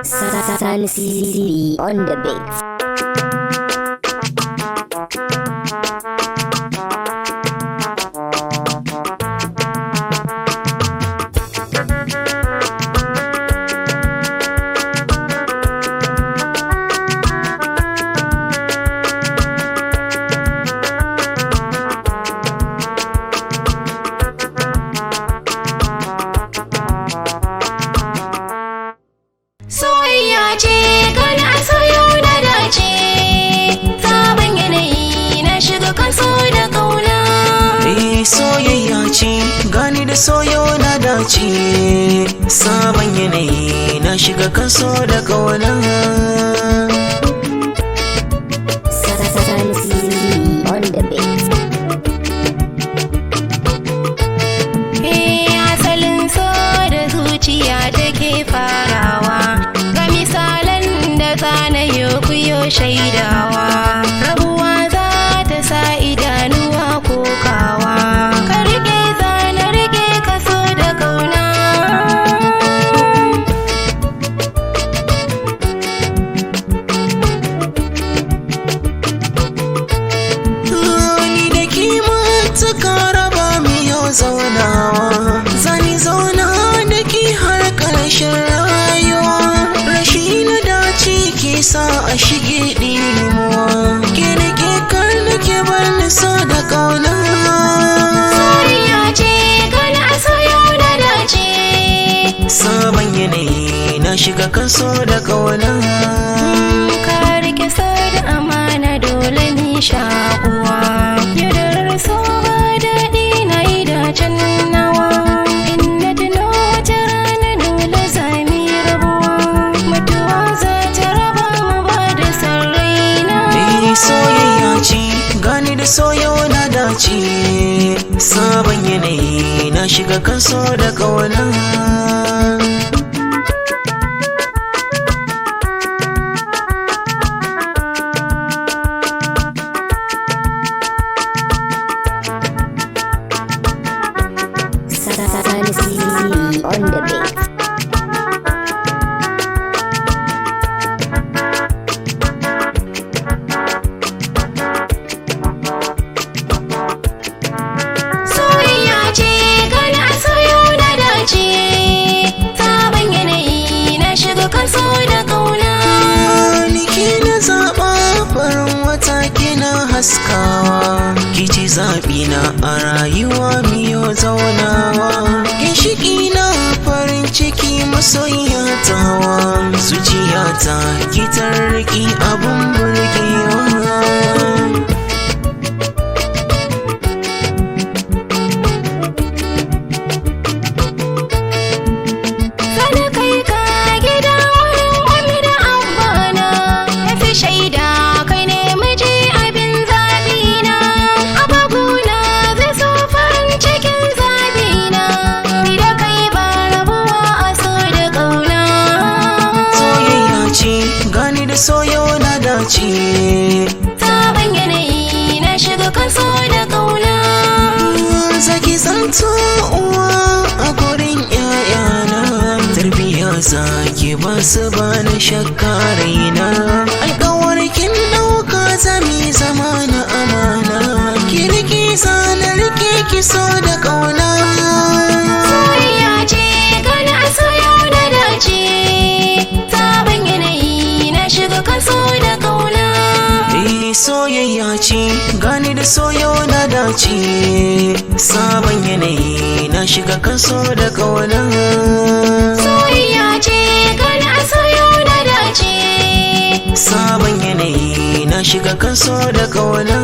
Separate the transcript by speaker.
Speaker 1: San CC on the beat.
Speaker 2: Soyayya ce gani a soyo na dace, sabon yanayi na shiga kaso da kauna.
Speaker 3: Eh, soyayya ce gani da soyo na dace, sabon yanayi na shiga kaso da kauna.
Speaker 1: San CC on the beat.
Speaker 2: Eh, asalin so da zuciya take farawa, ga misalan da zana kuyo shaidawa. Rabuwa za ta sa idanuwa kokawa, ka rike zana rike kaso da kauna.
Speaker 3: Ni da kima ta raba miyo zaunawa, zani zauna da ki har ƙarshen rayuwa. Rashi na dace ke sa a shige ɗimuwa, ke nake kar nake bar ni so da kauna.
Speaker 2: Soyayya ce gani a soyo na dace.
Speaker 3: Sabon yanayi na shiga kaso da kauna.
Speaker 2: Ka rike so da amana dole ni shakuwa. Yaudarar so ba daɗi na yi dacen nawa. In na tuno wata rana dole zami rabuwa. Mutuwa za ta raba mu ba da sarraina.
Speaker 3: Eh, soyayya ce gani da soyo na dace, sabon yanayi na shiga kaso da kauna.
Speaker 1: San CC on the beat.
Speaker 2: Soyayya ce gani a soyo na dace. Sabon yanayi na shiga kaso da kauna.
Speaker 3: Ni ke na zaɓa, farin wata kina haskawa, kici zaɓi na a rayuwa miyo zaunawa, ginshiki na farin ciki masoyiya tawa, zuciyata ki tarki abun burgewa.
Speaker 2: Sana kai ka gida wurin wani da amana, tafi shaida kai ne miji abin zaɓina. Abaguna zai so farin cikin zaɓina, ni da kai ba rabuwa a so da ƙauna.
Speaker 3: Soyayya ce gani da soyo na dace.
Speaker 2: Sabon yanayi na shiga kaso da ƙauna.
Speaker 3: Zaki zanto uwa a gurin ƴaƴana, tarbiya zaki ba su ba na shakka raina, alƙawar kin ɗauka zami zama na amana, ki rike zana rike ki so da ƙauna.
Speaker 2: Soyayya ce gani a soyo na dace, sabon yanayi na shiga kaso da ƙauna.
Speaker 3: Eh, soyayya ce gani da soyo na dace, sabon yanayi na shiga kaso da ƙauna.
Speaker 2: Soyayya ce gani a soyo na dace.
Speaker 3: Sabon yanayi na shiga kaso da kauna.